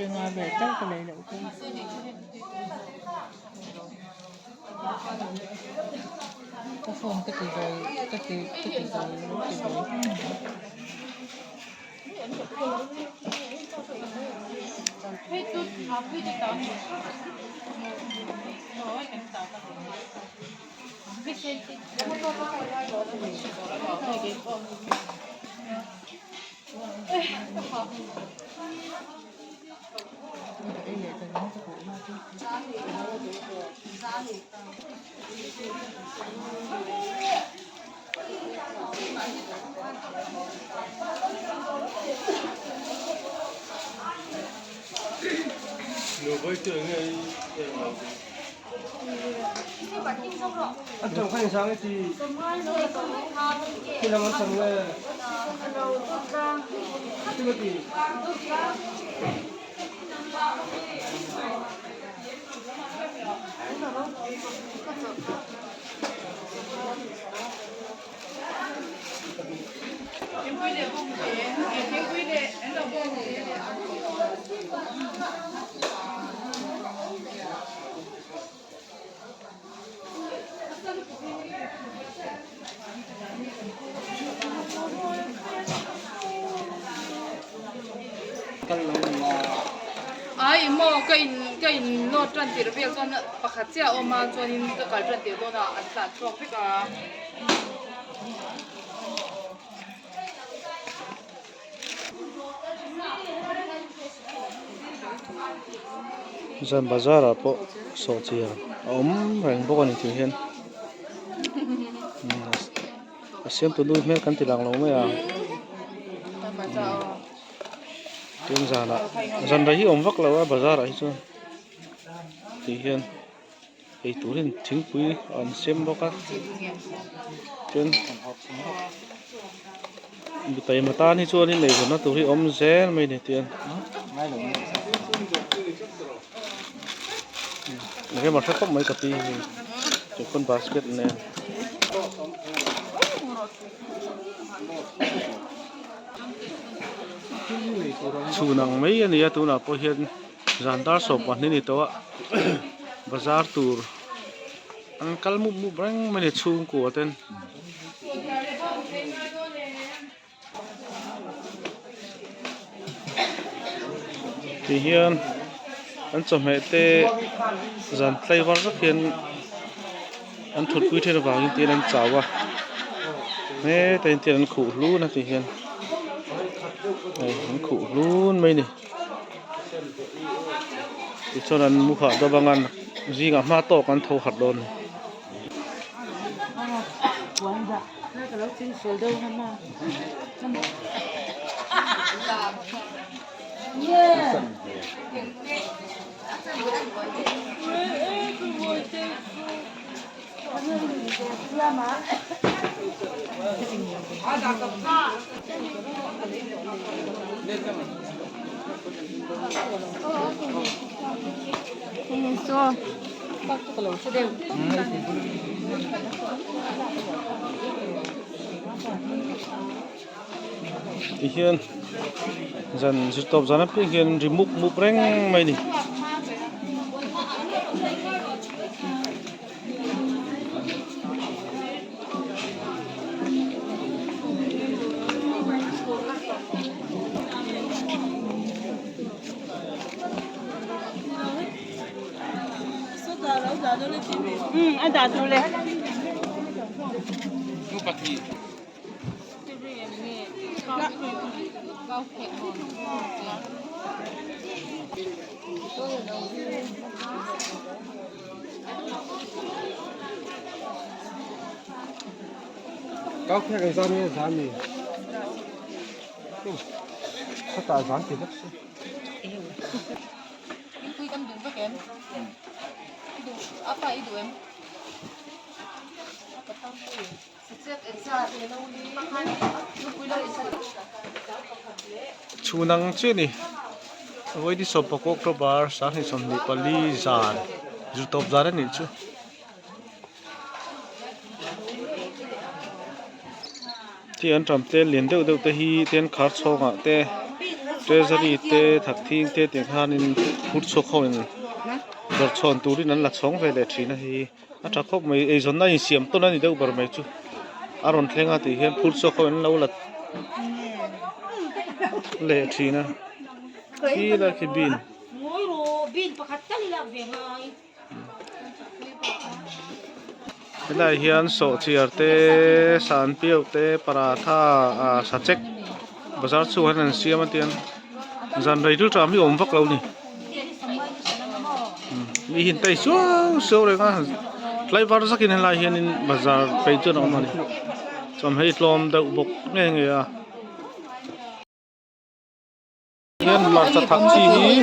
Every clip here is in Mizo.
Ringa vel tal ka lei loh chu. Ka phone ka ti zawi ka ti ka ti zawi ka ti zawi Ai maw ka in ka in nawt tan tirh vel chuan pakhat chiah a awm a chuanin ka kal tan tirh dawnah an tlan chhuak vek a. Zan bazar ah pawh sawhchiar a awm reng bawk a ni tih hian a siamtu nu hmel kan ti lang lo mai a tin zanah zan rei hi a awm vak lo a bazar ah hi chuan tih hian. Ei turin thingpui an sem bawk a chuan mi taima tan hi chuanin eizawnna tur hi a awm zel mai a ni tih a rem a hre khawp mai ka pi hi chuan basket nen. Chhun ang mai a ni a tunah pawh hian. Zan dar sawm pahnih a ni tawh a bazar tur an kal mup mup reng mai a ni chhungkua ten. Ti hian an chawhmeh te zan tlaivar vek hian an thutpui then avangin tin an chau a heta in tin an khuh hlun a ti hian hei an khuh hlun mai a ni. Tichuan an mu khah deuh anga zingah hma tawk an tho harh dawn a ni. Tihian zan zirtawp zan apiang hian ri mup mup reng mai a ni. Chhun ang chiah a ni vawiin sawmpakua October sanghnih 24 zan zirtawp zan a nih chu. Ti an ṭam te lian deuh deuh te hi te an khar chhawngah te. Treasury te thakthing te tiang khanin phur chhuak ho in dawr chhawn turin an la chhawng ve leh thin a hei a tha khawp mai eizawnna a insiam tawn a ni deuh ber mai chu a rawn thleng a tih hian phur chhuak ho in an lo la leh thin a khi lai khi bean. Helaiah hian sawhchiar te sanpiau te paratha ah sachek bazar chhungah hian an siam a tiang zan rei chu ṭam hi a awm vak lo a ni mi hi an tei suau suau reng a tlaivar zakin helaiah hianin bazar phei chuan a awm a ni chuan hei tlawm deuh bawk nge nge a. Hian hmarcha thak chi hi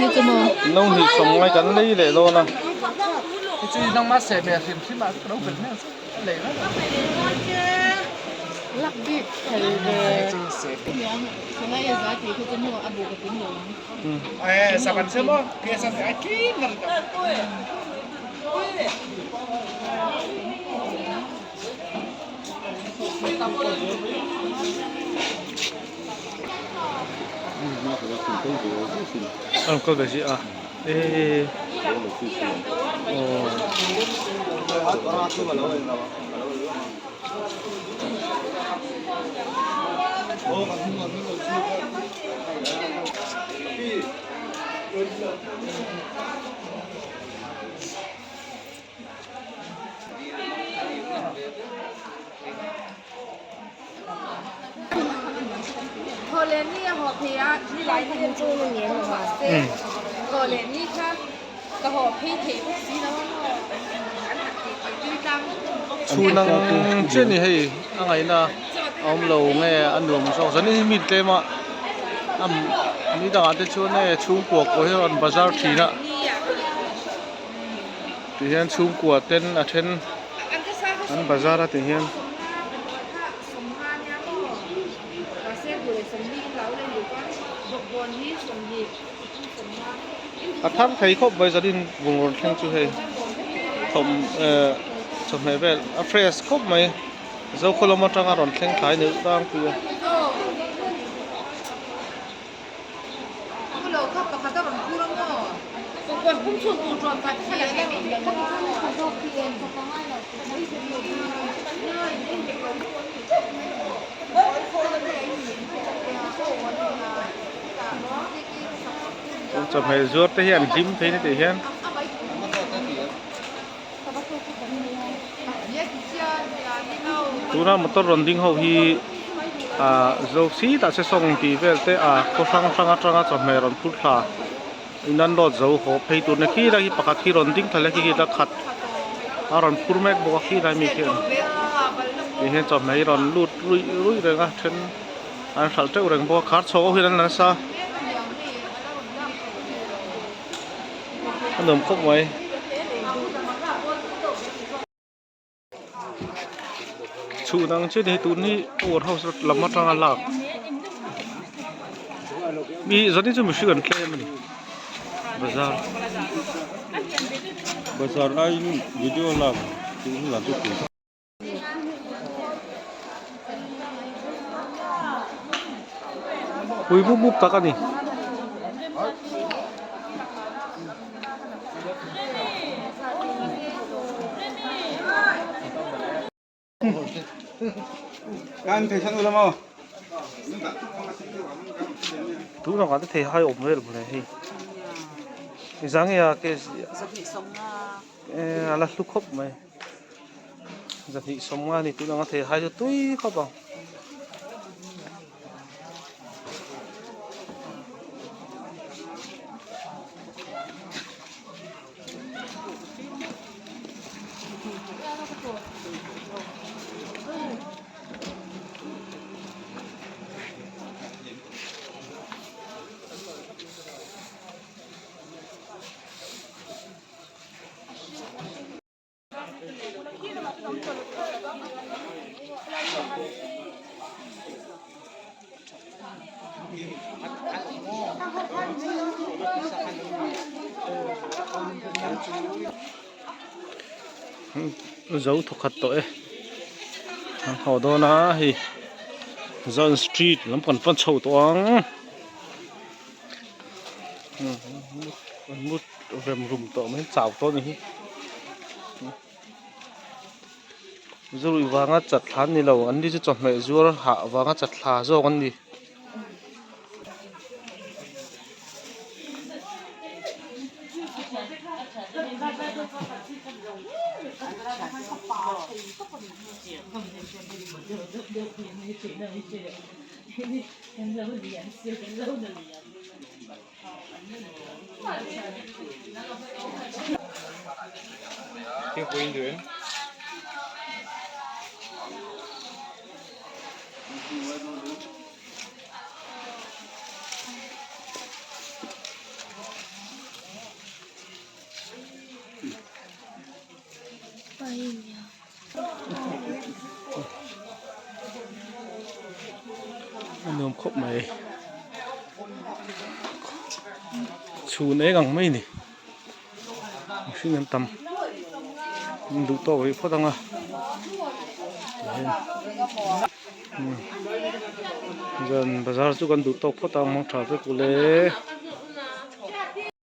no hnih sawm ngai kan lei leh dawn a. A rawn kal ve si a eee aww. Chhun ang chiah a ni hei a ngaihna a awm lo nge a nuam zawk zanin hi mi tlem a ni dangah te chuan hei chhungkua pawh hi a rawn bazar thin a. Ti hian chhungkua ten a then an bazar a ti hian. A thar thei khawp mai zanin bungraw thleng chu hei thawm eh chawhmeh vel a fresh khawp mai Zokhaw atanga rawn thleng thlai neuh tlangpui a. Chawhmeh zuar te hi an hlim thei na tih hian. Tuna motor rawn ding ho hi ah zo si tah se sawng tih vel te ah khaw hrang hrang atanga chawhmeh rawn phur thla in an load zo haw phei tur ni khi lai hi pakhat hi rawn ding thla leh khi khi la khat a rawn phur mek bawk a khi lai mi khian tih hian chawhmeh hi rawn lut ruih ruih reng a then an hralh teuh reng bawk a khar chho ho hian an la nasa. A nuam khawp mai. Chhun ang chian hi tun hi power house lam atanga lak mi zanin chu mihring an tlem a ni bazar. Bazar aiin video lak chu la chu pui. Pui mup mup tak a ni. Tun ang ah te thei hai awm vel mawle hei. Engzah nge a case a la hlu khawp mai. Zahnih sawmnga a ni tun ang a thei hai chu tui khawp ang. Zo thawkhat tawh e an haw dawn a hei Zan street lam kan pan chho tawh ang. An mut rem rum tawh mai chau tawh a ni hi. Zurui vanga chat thla an ni lo an ni chu chawhmeh zuar hah vanga chat thla zawk an ni. A nuam khawp mai chhun eng ang mai a ni mihring an tam an duh tawk rih phawt ang a zan bazar chu kan duh tawk phawt ang hmang tha vek ule.